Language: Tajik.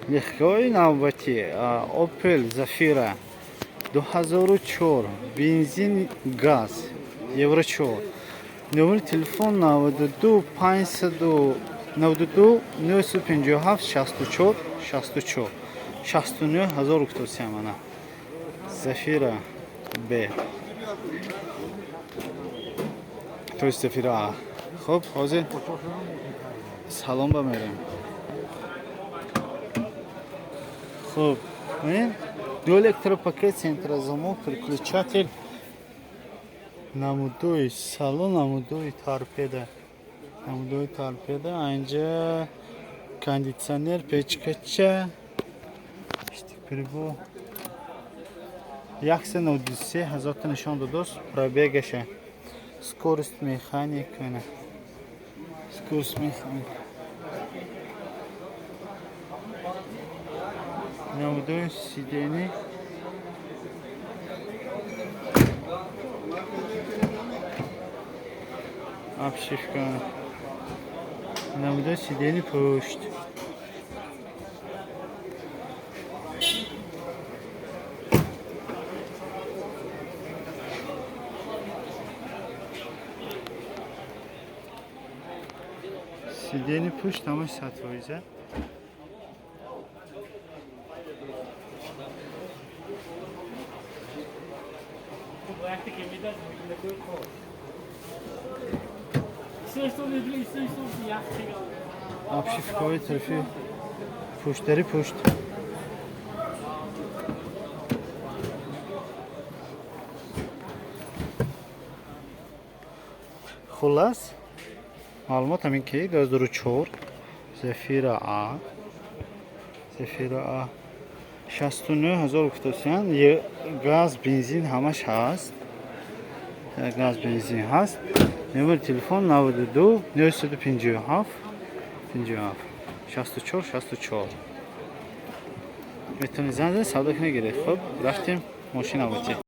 Легковой навбатӣ Opel Zafira 2004, бензин, газ, евро 4. Номери телефон 92 592 957 64 64, 69 ҳазор гуфтосиям. Ана Зафира Б, то есть Зафира А. Хуб, ҳозир салон ба мерем. Хуб, ду электропакет, центрозамок, переключатель, намудои салон, намудои торпеда, намудои торпеда. Анҷа кондитсионер, печкача, прибор. 193 ҳазорта нишон додост пробегаша. Скорость механик, скорость механик. Намудои сидени, обшивка, намудои сидени пушт. Сидени пушт ҳамаш 100%. Обшивкаҳои тарафи пуштари пушт. Хуллас, маълумот ҳамин ки 2004 Зафира А, Зафира А 69 ҳазор гуфтосиян. Газ, бензин ҳамаш ҳаст, газ, бензин ҳаст. Номери телефон 92 957 57 64 64. Метавонед занг занед, савдо кунед, гиред. Хуб, рафтем мошин навбатӣ.